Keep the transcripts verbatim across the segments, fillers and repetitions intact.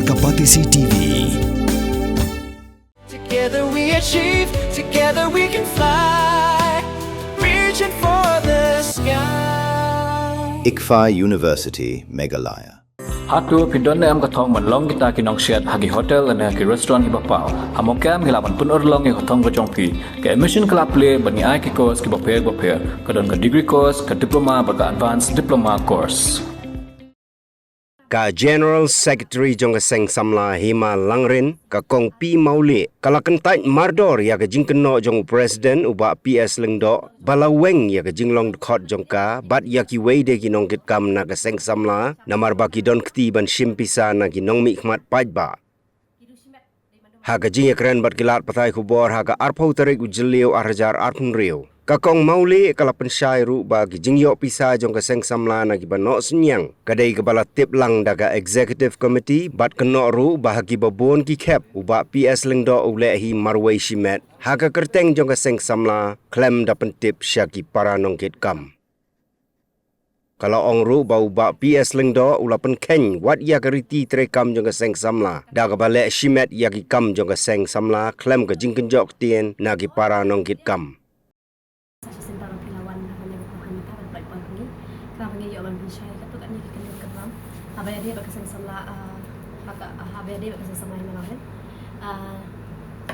Ka Batesi T V. Together we achieve, together we can fly. Reaching for the sky. ICFAI University, Meghalaya. Hato phi don ne em ka thong ban long kita ki nongsiat ha ki hotel lane ha ki restaurant kiba paw? Ha Mawkyrwat ngi lah ban pynurlong ïa ka thong ka jong phi. Ka admission ka la plie bad ngi ai ki course kiba pher ba pher. Ka don ka degree course, ka diploma bad ka advanced diploma course. Ka General Secretary jong ka Seng Samla Hima Langrin, ka Kong P Mawlieh, ka la kyntait mardor ïa ka jingkynnoh jong u President u Bah P S Lyngdoh ba la weng ïa ka jinglong dkhot jong ka bad ïa kiwei de ki nongkitkam na ka Seng Samla namar ba ki don kti ban shim pisa na ki nongmihkhmat paidbah. Ha ka jingïakren bad ki lad pathai khubor ha ka arphew tarik u Jylliew arhajar arphew hynriew, ka Kong Mawlieh ka la pynshai ruh ba ki jingïoh pisa jong ka Seng Samla na kiba noh synñiang ka dei kaba la tip lang da ka Executive Committee bad kynnoh ruh ba ha kiba bun ki khep u Bah P S Lyngdoh u leh hi marwei shimet ha ka kyrteng jong ka Seng Samla khlem da pyntip sha ki para nongkitkam. Ka la ong ruh ba u Bah P S Lyngdoh u la pynkheiñ wat ïa ka riti treikam jong ka Seng Samla da kaba leh shimet ïa ki kam jong ka Seng Samla khlem ka jingkynjoh ktien na ki para nongkitkam. Sa shisien ba phi la wan ha kane ka program mynta ban pynpaw ïa ngi. Khnang ba ngin ïoh ban pynshai katto katne ki kyndon kyndram haba ïadei bad ka Seng Samla, ah, ha ka, haba ïadei bad ka Seng Samla Hima Langrin. Ah,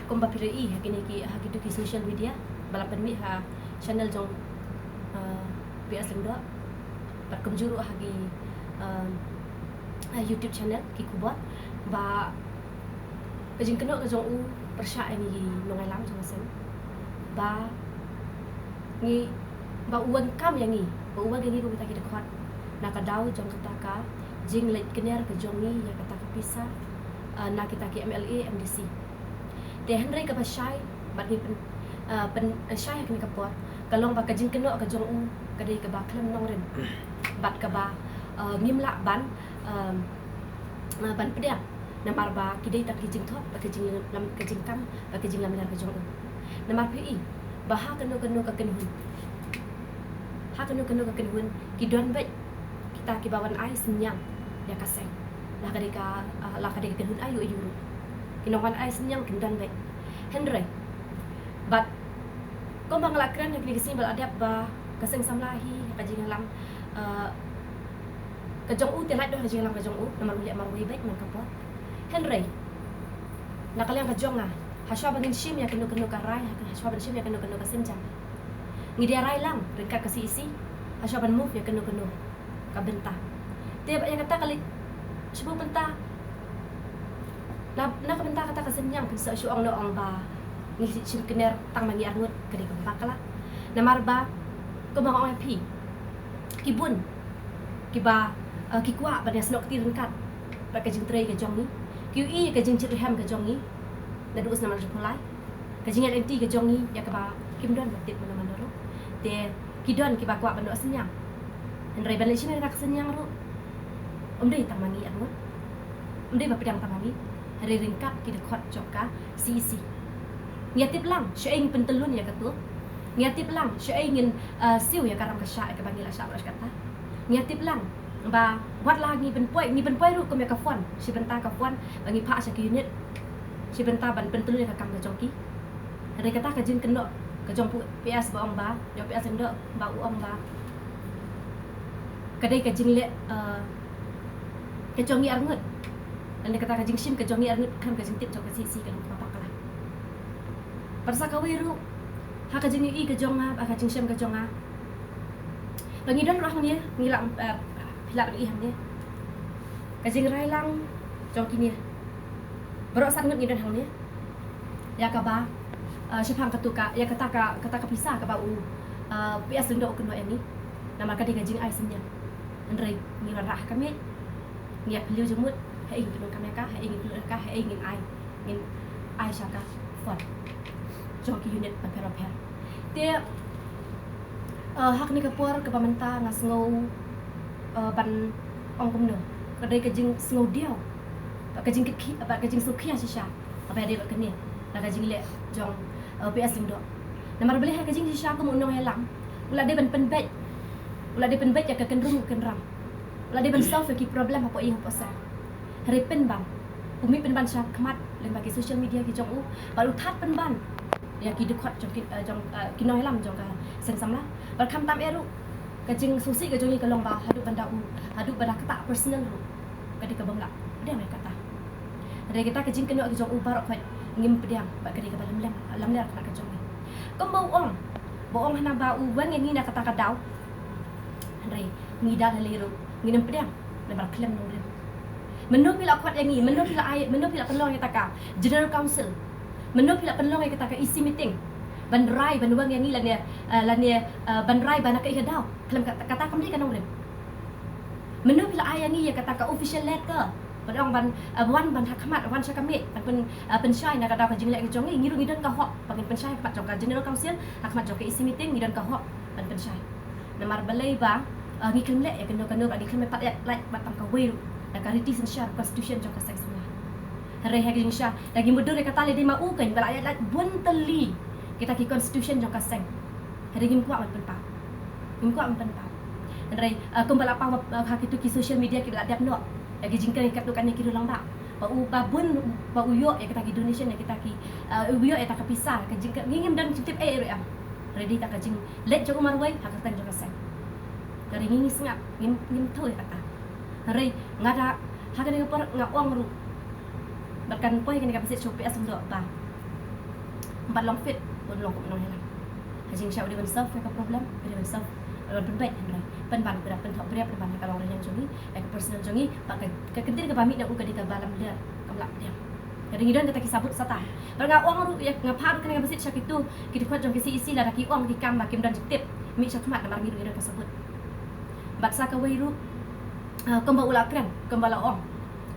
kumba phi la ïohi ha kine ki, ha kito ki social media ba la pynmih ha channel jong, ah, P S Lyngdoh bad kumjuh ruh ha ki, ah, ha YouTube channel ki khubor ba ka jingkynnoh ka jong u pyrshah ïa ngi ki nongïalam jong ka seng ba ngi, ba u wan kam ïa ngi, ba u wan ïa ngi kum kita ki dkhot na ka daw jong kata ka jingleit kner ka jong ngi ïa kata ka pisa, ah, na kita ki M L A, M D C. Te hynrei kaba shai bad ngi pyn, ah, pyn, ah, shai ha kane ka por ka long ba ka jingkynnoh ka jong u ka dei kaba khlem nongrim bad kaba, ah, ngim lah ban, ah, ah, ban pdiang namar ba ki dei tang ki jingthok bad ka jinglam, ka jingkam bad ka jinglamler ka jong u. Namar phi i ba ha kano kano ka kynhun, ha kano kano ka kynhun ki don beit kita kiba wan ai synñiang ïa ka seng. La ka dei ka, ah, la ka dei ka kynhun aïu aïu ruh, ki nongwan ai synñiang kin don beit. Hynrei bad kumba nga la kren ha kine ki sngi ba la dep ba ka Seng Samla hi ha ka jingïalam, ah, ka jong u te lait doh ha ka jingïalam ka jong u namar u leh marwei beit man ka por. Hynrei na ka liang ka jong nga, hashwa ba ngin shim ïa kano kano ka rai, hashwa ban shim ïa kano kano ka sienjam, ngi dei rai lang ryngkat ka C E C hashwa ban move ïa kano kano ka bynta. Te ba ïa kata ka leit shibun bynta, na, na ka bynta kata ka synñiang phin sa shu ong noh ong ba ngi shim kner tang ma ngi arngut, ka dei kaba bakla. Namar ba kumba nga ong ïa phi, ki bun kiba, eh, ki kwah ban ïasnoh kti ryngkat bad ka jingtrei ka jong ngi, ki ïohi ka jingjit rhem ka jong ngi naduh u snem ar hajar arphew lai. Ka jingïaid-lynti ka jong ngi ïa kaba kim don ba tip mano mano ruh. Te ki don kiba kwah ban noh synñiang. Hynrei ban leit shim ïa ka synñiang ruh, ym dei tang ma ngi arngut, ym dei ba pdiang tang ma ngi, hynrei ryngkat ki dkhot jong ka C E C. Ngi ïa tip lang shaei ngin pyntyllun ïa kato. Ngi ïa tip lang shaei ngin, eh, siew ïa ka ram ka shah ïa kaba ngi la shah baroh shi katta. Ngi ïa tip lang ba wat la ngi pynpoi, ngi pynpoi ruh kum ïa ka fund, shi bynta ka fund ba ngi phah sha ki unit, shi bynta ban pyntyllun ïa ka kam ka jong ki. Hynrei kata ka jingkynnoh ka jong u P S ba ong ba, jong u P S Lyngdoh ba u ong ba ka dei ka jingleh, eh, ka jong ngi arngut. Lane kata ka jingshim ka jong ngi arngut khlem ka jingtip jong ka C E C ka long kaba bakla. Bad sa kawei ruh, ha ka jingïohi ka jong nga, ha ka jingshem ka jong nga, ba ngi don ruh hangne, ngi lah, eh, phi lah ban ïohi hangne, ka jingrai lang jong kine baroh san ngut ngi don hangne ïa kaba, eh, shaphang katu ka, ïa kata ka, kata ka pisa kaba u, eh, P S Lyngdoh u kynnoh ïa ngi. Namar ka dei ka jingai synñiang. Hynrei ngi wanrah ha ka miej, ngi ïa phylliew jingmut haei ngin pyndonkam ïa ka, haei ngin pynlut ïa ka, haei ngin ai, ngin ai sha ka fund jong ki unit bapher bapher. Te, eh, ha kane ka por kaba mynta nga sngew, eh, ban ong kumno, ka dei ka jingsngewdiaw bad ka jingkitkhlieh bad ka jingsngewkhia shisha haba ïadei bad kane, na ka jingleh jong, eh, P S Lyngdoh. Namar balei, ha ka jingshisha kum u nongïalam u la dei ban pynbeit, u la dei pynbeit ïa ka kynrum kynram, u la dei ban solve ïa ki problem hapoh ïing hapoh sem. Hynrei pynban U mih pynban sha khmat lyngba ki social media ki jong u, bad u thad pynban ïa ki dkhot jong ki, eh, jong, eh, ki nongïalam jong ka seng samla. Bad khamtam eh ruh, ka jingsngewsih ka jong ngi ka long ba haduh ban da u, haduh ban da ktah personal ruh ka dei kaba ym lah pdiang ïa kata. Hynrei kita ki jingkynnoh ki jong u baroh khoit ngim pdiang bad ka dei kaba lamler, lamler ka jong ngi. Kumba u ong, ba ong hana ba u wan ïa ngi na kata ka daw. Hynrei ngi da lei ruh ngin ym pdiang namar khlem nongrim. Mynno phi la khot ïa ngi, mynno phi la ai, mynno phi la pynlong ïa kata ka General Council, mynno phi la pynlong ïa kata ka E C meeting ban rai ban wan ïa ngi lane, eh, lane, eh, ban rai ban ïa ka ïa daw. Khlem kata, kata kam dei ka nongrim. Mynno phi la ai ïa ngi ïa kata ka official letter ban ong ban, eh, wan ban ha khmat, wan sha ka miej ban pyn, eh, pynshai na ka daw ka jingleh ka jong ngi, ngi ruh ngi don ka hok ba ngin pynshai ha khmat jong ka General Council, ha khmat jong ka E C meeting ngi don ka hok ban pynshai. Namar balei ba, eh, ngi khlem leh ïa kano kano, ba ngi khlem pat ïaid lait bad tang kawei ruh da ka riti synshar constitution jong ka seng samla. Hynrei ha ka jingshisha da ngi mutdur ïa kata lei dei ma u kein ba la ïaid lait bun tylli kita ki constitution jong ka seng. Hynrei ngim kwah ban pynpaw. Ngim kwah ban pynpaw. Hynrei, eh, kumba la paw, eh, ha kito ki social media kiba la dep noh ïa ki jingkren katto katne ki ruh lang ba, ba u, ba bun, ba u ïoh ïa kita ki donation, ïa kita ki, eh, u ïoh ïa kita ki pisa, ka jingkren ngi ngim don jingtip ei ei ruh em. Hynrei dei ta ka jingleh jong u marwei ha ka kyrteng jong ka seng. Hynrei ngi ngi sngap, ngim, ngim thaw ïa kata. Hynrei nga da ha kane ka por nga ong ruh bad kan poi kane ka message sha u P S Lyngdoh ba, ba long fit, ba long kum nongïalam. Ha jingshisha u dei ban solve ïa ka problem, u dei ban solve, u dei ban pynbeit, hynrei pynban u dei ban pynthok briew, pynban ïa ka long rynïeng jong ngi, ïa ka personal jong ngi, bad ka, ka ktien kaba mih na u ka dei kaba lamler, kam lah pdiang. Hynrei ngi don kata ki sabut sata. Bad nga ong ruh ïa, nga phah ruh kane ka message sha kito ki dkhot jong ki C E C, lada ki ong ki kam ba kim don jingtip, mih sha khmat namar ngi ruh ngi don ka sabut. Bad sa kawei ruh, eh, kumba u la kren, kumba la ong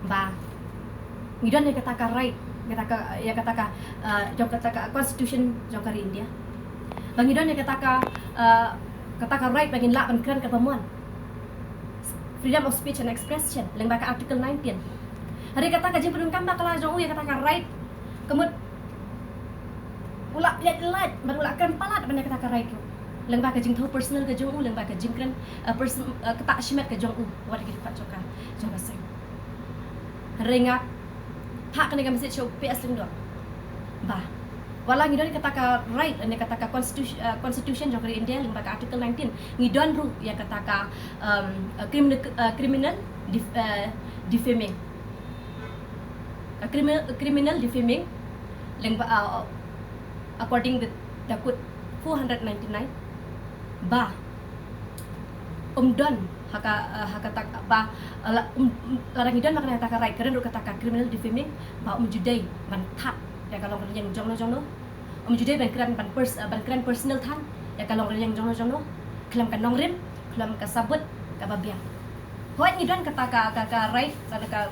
ba ngi don ïa kata ka right, kata ka, ïa kata ka, eh, jong kata ka constitution jong ka ri India. Ba ngi don ïa kata ka, eh, kata ka right ba ngin lah ban kren kaba mon. Freedom of speech and expression, lyngba ka Article nineteen. Hynrei kata ka jingpyndonkam bakla jong u ïa kata ka right, ka mut u la ïaid lait bad u la kren palat ban ïa kata ka right ruh. Lyngba ka jingthaw personal ka jong u, lyngba ka jingkren, eh, person, eh, ktah shimet ka jong u wat ki dkhot jong ka, jong ka seng. Hynrei nga phah kane ka message sha u P S Lyngdoh ba wat la ngi don kata ka right, ne kata ka constitution, eh, constitution jong ka ri India lyngba ka Article nineteen, ngi don ruh ïa kata ka, um, eh, criminal, eh, criminal def-, eh, defaming. Ka criminal, criminal defaming lyngba, uh, according with the code four hundred ninety-nine, ba um don ha ka, uh, ha kata ka, ba, uh, la, um, um, lada ngi don ma kata ka right, ka don ruh kata ka criminal defaming, ba um ju dei ban thad ïa ka long rynïeng jongno jongno. Um ju dei ban kren, ban pers-, uh, ban kren personal than ïa ka long rynïeng jongno jongno khlem ka nongrim, khlem ka sabut kaba biang. Hooid ngi don kata ka, ka, ka right, ka, ka,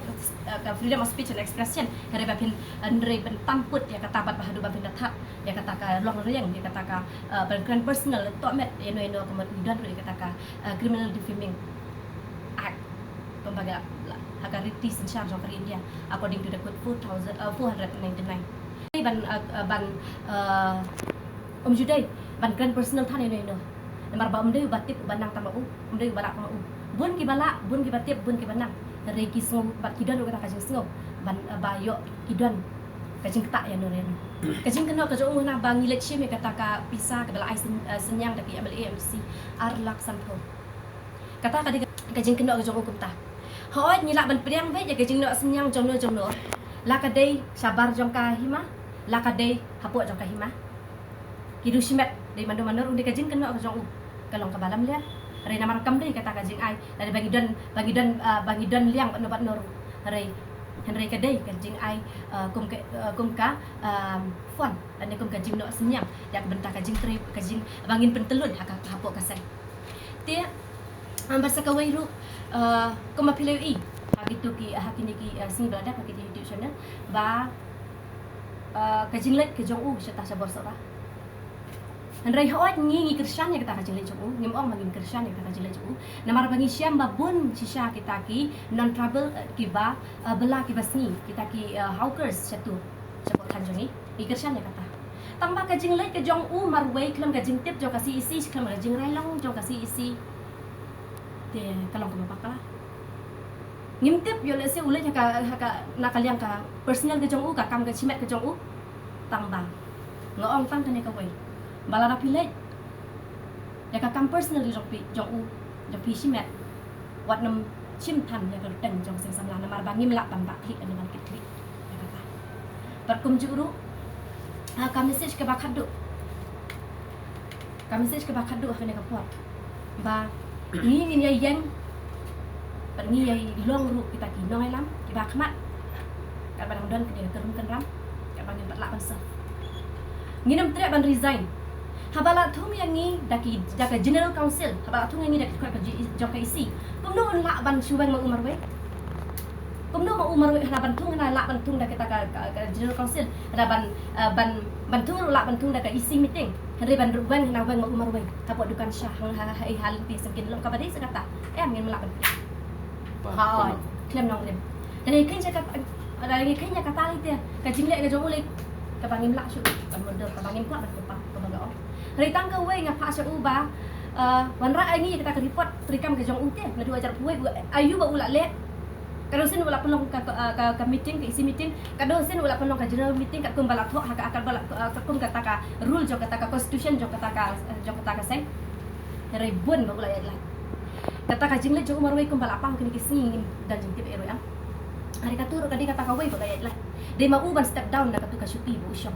ka freedom of speech and expression. Hynrei ba phin, hynrei ban tam put ïa kata bad ba haduh ba phin da thad ïa kata ka long rynïeng, ïa kata ka, eh, ban kren personal, tohmet ïano ïano, ka mut ngi don ruh ïa kata ka, eh, Criminal Defaming Act. Kumba ka la, ha ka riti synshar jong ka ri India, according to the code four thousand, eh, four hundred ninety-nine. Ban, eh, eh, ban, eh, um ju dei ban kren personal than ïano ïano. Namar ba um dei uba tip uba nang tang ma u, um dei uba lah tang ma u. Bun kiba lah, bun kiba tip, bun kiba nang. Hynrei ki sngew bad ki don ruh kata ka jingsngew ban, eh, ba ïoh ki don ka jingktah ïano ïano. Ka jingkynnoh ka jong u hana ba ngi leit shim ïa kata ka pisa kaba la ai syn-, eh, synñiang da ki M L A M D C ar lak sanphew. Kata ka dei ka jingkynnoh ka jong u kumta. Hooid ngi lah ban pdiang beit ïa ka jingnoh synñiang jongno jongno, la ka dei shabar jong ka hima, la ka dei hapoh jong ka hima. Ki dei shimet dei mano mano ruh, dei ka jingkynnoh ka jong u ka long kaba lamler. Hynrei namar kam dei kata ka jingai, lada ba ngi don, ba ngi don, ah, ba ngi don liang bad no bad no ruh. Hynrei, hynrei ka dei ka jingai, ah, kum ka, ah, kum ka, ah, phone, lane kum ka jingnoh synñiang ïa ka bynta ka jingtrei, ka jing, ba ngin pyntyllun ha ka, hapoh ka seng. Te, ah, bad sa kawei ruh, ah, kumba phi la ïohi ha kito ki, ha kine ki, ah, sngi ba la dep ha kito YouTube channel ba, ah, ka jingleit ka jong u sha ta sha bor Sohra. Hynrei hooid ngi ngi kyrshan ïa kata ka jingleit jong u, ngim ong ba ngim kyrshan ïa kata ka jingleit jong u. Namar ba ngi shem ba bun shisha kita ki non tribal, eh, kiba, eh, bylla kiba sngi, kita ki, eh, hawkers shatu, shapoh than jong ngi. Ngi kyrshan ïa kata. Tang ba ka jingleit ka jong u marwei khlem ka jingtip jong ka C E C, khlem ka jingrai long jong ka C E C. Te ka long kaba bakla. Ngim tip ïoh lehse u leit ha ka, ha ka, na ka liang ka personal ka jong u, ka kam ka shimet ka jong u. Tang ba nga ong tang kane kawei, ba lada phi leit ïa ka kam personal jong phi, jong u, jong phi shimet, wat nym shim than ïa ka luteng jong seng samla, namar ba ngim lah ban bah klik, ngim ban klik ïa kata. Bad kumjuh ruh, ah, ka message kaba khatduh, ka message kaba khatduh ha kane ka por, ba ngi ngin ïa ïeng bad ngi ïa long ruh kita ki nongïalam kiba khmat, katba dang don kane ka rum kynram, katba ngim pat lah ban serve. Ngin ym treh ban resign. Haba la thung ïa ngi da ki, da ka General Council, haba la thung ïa ngi da ki dkhot ka ji-, jong ka E C, kumno un lah ban shu weng ma u marwei? Kumno ma u marwei haba la ban thung, haba la ban thung da kita ka, ka, ka General Council, haba ban, eh, ban, ban thung ruh lah ban thung da ka E C meeting. Hynrei ban weng, haba weng ma u marwei hapoh dukan sha, ha, ha, ha, ha lynti seng kin long kaba dei sa kata. Em, ngim lah ban. Ba, ha, khlem nongrim. Te ngi kheiñ ïa kata, te ngi kheiñ ïa kata lei te, ka jingleh ka jong u lei, kaba ngim lah shuh ban mutdur, kaba ngim kwah ban kyrpad, kaba nga ong. Hynrei tang kawei nga phah sha u ba, eh, wanrah ïa ngi ïa kata ka report treikam ka jong u te, naduh hajar arphew wei, u, aïu ba u la leh. Ka don sien u la pynlong ka, ka, ka, ka meeting, ka E C meeting, ka don sien u la pynlong ka general meeting, katkum ba la thoh ha ka, katba la, eh, katkum kata ka rule jong kata ka constitution jong kata ka, eh, jong kata ka seng. Hynrei bun ba u la ïaid lait. Kata ka jingleit jong u marwei kumba la pang kine ki sngi ngim don jingtip ei ruh ïa. Hynrei katu ruh ka dei kata kawei ba ka ïaid lait. Dei ma u ban step down na katu ka shuti ba u shong.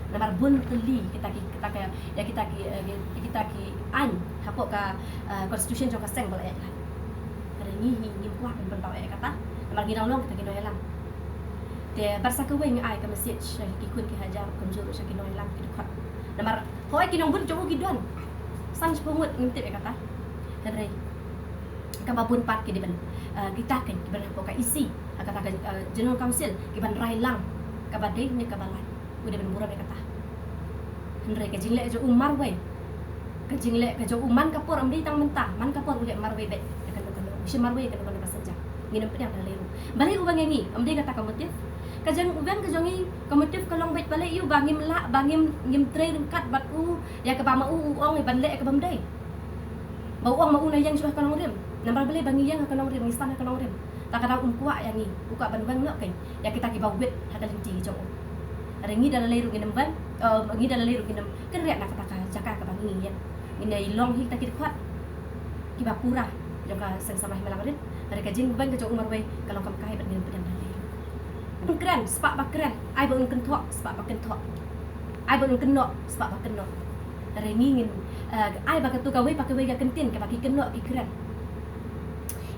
Namar bun tylli kita ki, kita ka, ïa kita ki, eh, ïa kita ki aiñ hapoh ka, eh, constitution jong ka seng ba la ïaid lait. Hynrei ngi hi ngim kwah ban pynpaw ei kata. Namar ngi dang long kita ki nongïalam. Te bad sa kawei nga ai ka message sha ki khun ki hajar kumjuh ruh sha ki nongïalam ki dkhot. Namar hooid ki nongbud jong u ki don san shiphew ngut ngim tip ei kata. Hynrei kaba bun pat ki dei ban, eh, kita kein ki ban hapoh ka E C, ha kata ka, eh, General Council ki ban rai lang kaba dei ne kaba lait. U dei ban burom ïa kata. Hynrei ka jingleh jong u marwei, ka jingleh ka jong u man ka por, ym dei tang mynta, man ka por u leh marwei beit ïa kano kano, u shim marwei ïa kano kano ka sienjam. Ngin ym pdiang da lei ruh. Balei u weng ïa ngi? Ym dei kata ka motive. Ka jong u weng ka jong ngi, ka motive ka long beit balei ïa u ba ngim lah, ba ngim, ngim trei ryngkat bad u ïa kaba ma u u ong ïa ban leh ïa kaba ym dei. Ba u ong ma u na ïeng shuh ha ka nongrim. Namar balei? Ba ngi ïeng ha ka nongrim, ngi san ha ka nongrim. Ta ka dang um kwah ïa ngi, u kwah ban weng noh kein ïa kita kiba wit ha ka lynti jong u. Hynrei ngi da lei ruh ngin ym weng, eh, ngi da lei ruh ngin ym kynriah na kata ka jaka kaba ngi ïeng. Ngin ïa long hi kita ki dkhot kiba pura jong ka seng samla Hima Langrin. Hynrei ka jingweng ka jong u marwei ka long kam kai bad ngin ym pdiang da lei ruh. Un kren spah ba kren, ai ba un kynthoh spah ba kynthoh. Ai ba un kynnoh spah ba kynnoh. Hynrei ngi ngin, eh, ai ba katu kawei pa kawei ka kyntien kaba ki kynnoh ki kren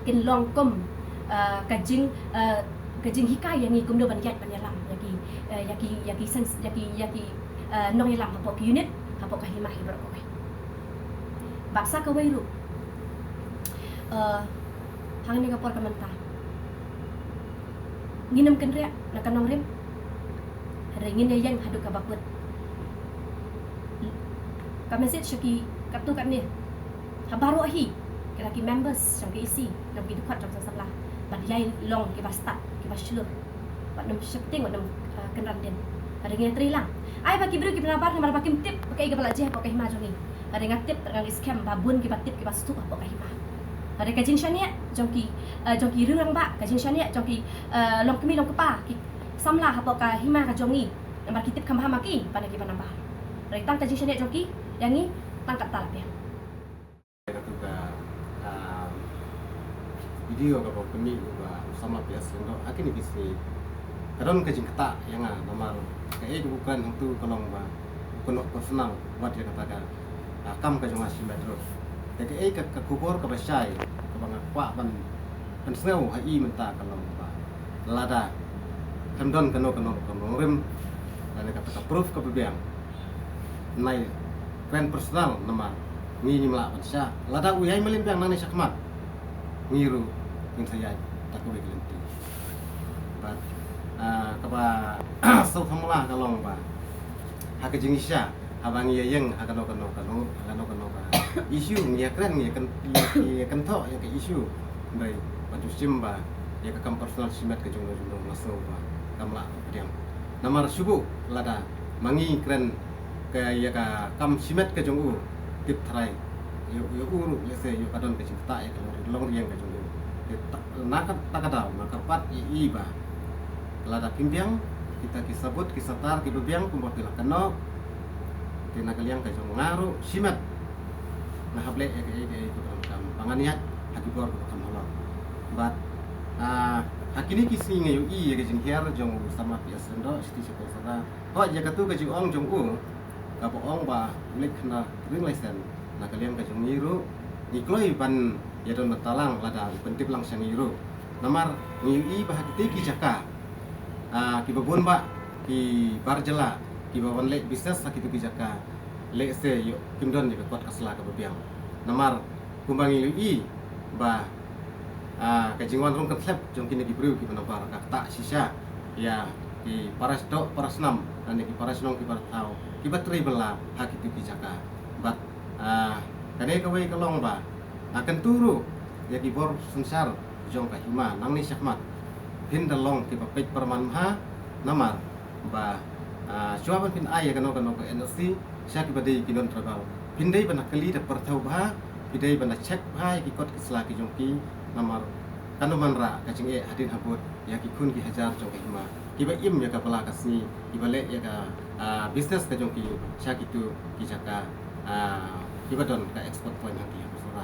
kin long kum, eh, ka jing, eh, ka jinghikai ïa ngi kumno ban ïaid ban ïalam ïa ki, eh, ïa ki, ïa ki seng, ïa ki, ïa ki, eh, nongïalam hapoh ki unit, hapoh ka hima hi baroh kawei. Bad sa kawei ruh, eh, hangne ka por ka mynta ngin ym kynriah na ka nongrim. Hynrei ngin ïa ïeng haduh kaba kut. Ka message sha ki katto katne, ha baroh hi, ki la ki members jong ki E C, jong ki dkhot jong seng samla, bad ïai long kiba stad, kiba shlur. Wat nym sheptieng, wat nym, eh, kynran dien. Hynrei ngin ïa trei lang. Ai ba ki briew kiba nabar namar ba kim tip ba kaei kaba la jia hapoh ka hima jong ngi. Hynrei nga tip, nga ngeit skhem ba bun kiba tip kiba sngewthuh hapoh ka hima. Hynrei ka jingshaniah jong ki, eh, jong ki riew rangbah, ka jingshaniah jong ki, eh, longkmie longkpa, ki samla hapoh ka hima ka jong ngi. Namar ki tip kham bha ma ki ban ïa kiba nabar. Hynrei tang ka jingshaniah jong ki ïa ngi tang katta la biang. Katu ka, ah, video kaba u kynmaw u ba u samla P S Lyngdoh ha kine ki sngi. Ka don ka jingktah ïa nga namar kaei kaba u kren hangtu ka long ba u kynnoh personal wat ïa kata ka, ah, kam ka jong nga shimet ruh. Te kaei ka, ka khubor kaba shai kaba nga kwah ban, ban pynsngew ha i mynta ka long ba lada kan don kano kano ka nongrim lane kata ka proof kaba biang. Nai kren personal namar ngi ngim lah ban shah. Lada u ïai malim biang nangne shakhmat, ngi ruh ngin sa ïaid da kawei ka lynti. Bad, ah, kaba sngewthuh mala ka long ba ha ka jingshisha haba ngi ïa ïeng ha kano kano kano, ha kano kano ka issue, ngi ïa kren, ngi ïa kyn-, ngi ïa kynthoh ïa ka issue. Hynrei ban ju shim ba ïa ka kam personal shimet ka jong no jong no, nga sngew ba kam lah pdiang. Namar shu buh lada ma ngi kren ka ïa ka kam shimet ka jong u, tip tharai ïa u, ïa u ruh lehse ïa ka don ka jingktah ïa ka long, longriang ka jong u. Na kata ka daw nga kyrpad ïa i ba lada phim biang kita ki sabut ki satar kiba biang kumba phi la kynnoh, te na ka liang ka jong nga ruh shimet nga hap leh ïa kaei kaei kaba donkam ba ngan ïaid ha ki bor kiba kham halor. Bad ha kine ki sngi nga ïohi ïa ka jinghiar jong u samla P S Lyngdoh, Siti Shakonsara. Hooid, ïa katu ka jingong jong u kaba ong ba u leit khana driving license, na ka liang ka jong ngi ruh ngi kloi ban ïa don bynta lang lada u pyntip lang sha ngi ruh. Namar ngi ïohi ba ha kite ki jaka, ah, kiba bun bah ki bar jylla kiba wan leh business ha kito ki jaka, lehse ïoh kim don ïa ka kot ka sla kaba biang. Namar kumba ngi ïohi ba, ah, ka jingwan rung kynthlep jong kine ki briew kiba nabar ka ktah shisha ïa ki para shnong para snam lane ki para shnong ki para thaw kiba trei bylla ha kito ki jaka. Bad, ah, kane kawei ka long ba, ah, kyntu ruh ïa ki bor synshar jong ka hima nangne shakhmat, phin da long kiba peit pyrman bha. Namar ba, ah, shuwa ban phin ai ïa kano kano ka N O C sha kiba dei ki non tribal, phin dei ban da kylli da pyrthew bha, phin dei ban da check bha ïa ki kot ki sla ki jong ki. Namar kan ym wanrah ka jingeh hadien habud ïa ki khun ki hajar jong ka hima kiba im ïa ka bylla ka sngi, kiba leh ïa ka, ah, business ka jong ki sha kito ki jaka, ah, kiba don ka export point ha ki ha Sohra.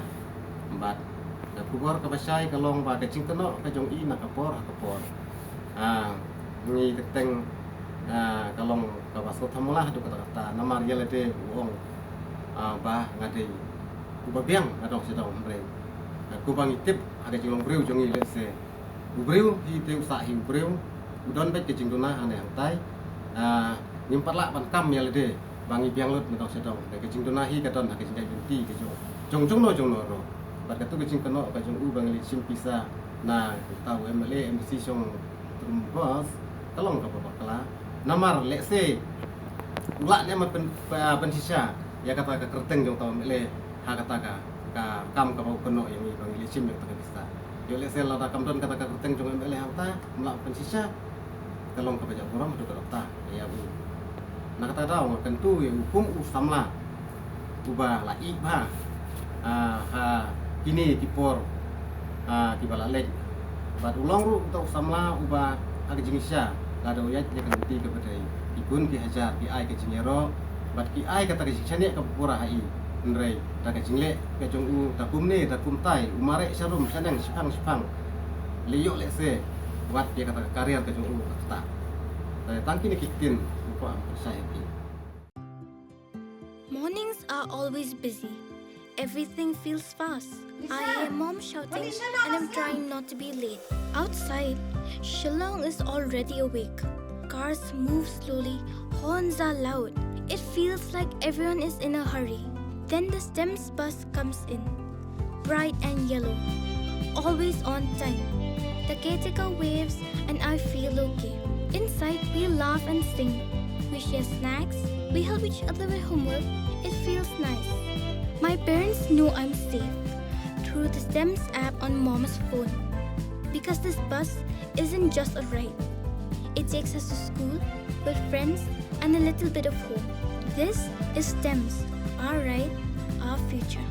Bad ka khubor kaba shai ka long ba ka jingkynnoh ka jong i na ka por ha ka por, ah, ngi kyrteng, ah, ka long kaba sngewthuh mala haduh katta katta. Namar ïa lade u ong, ah, ba nga dei uba biang, nga dong sha dong, hynrei, ah, kumba ngi tip ha ka jinglong briew jong ngi, lehse u briew hi te u sah hi u briew, u don beit ka jingduna hangne hangtai. Ah, ngim pat lah ban kam ïa lade ba ngi biang lut na dong sha dong. Ka jingduna hi ka don ha ka jingïaid lynti ka jong jong jongno jongno ruh. Bad katu ka jingkynnoh ka jong u ba ngi leit shim pisa na uta u M L A M D C shong Tyrwa Bos, ka long kaba bakla. Namar lehse u lah ne em ban pyn-, pyn-, pynshisha ïa kata ka kyrteng jong uta u M L A ha kata ka, ka kam kaba u kynnoh ïa ngi ba ngi leit shim ïa kata ka pisa. Ïoh lehse lada kam don kata ka kyrteng jong u M L A hangta, ym lah pynshisha, ka long kaba jah burom haduh katta katta ïa u. Na kata ka daw nga kyntu ïa u kum u samla uba la ïeh bha, ah, ha kine ki por, ah, kiba la leit. Bad u long ruh uta u samla uba ha ka jingshisha lada u ïaid ïa ka lynti kaba dei, ki khun ki hajar ki ai ka jingïaroh bad ki ai kata ka jingshaniah kaba pura ha i. Hynrei da ka jingleh ka jong u da kumne da kumtai, u mareh sharum shaneng shipang shipang, lei ïoh lehse wat ïa kata ka career ka jong u ka ktah. Te tang kine ki ktien u kwah ban shai ha phi. Mornings are always busy. Everything feels fast. I hear mom shouting and I'm trying not to be late. Outside, Shillong is already awake. Cars move slowly, horns are loud. It feels like everyone is in a hurry. Then the STEMS bus comes in. Bright and yellow. Always on time. The caretaker waves and I feel okay. Inside, we laugh and sing. We share snacks. We help each other with homework. It feels nice. My parents know I'm safe through the STEMS app on mom's phone. Because this bus isn't just a ride. It takes us to school, with friends, and a little bit of home. This is STEMS, our ride, our future.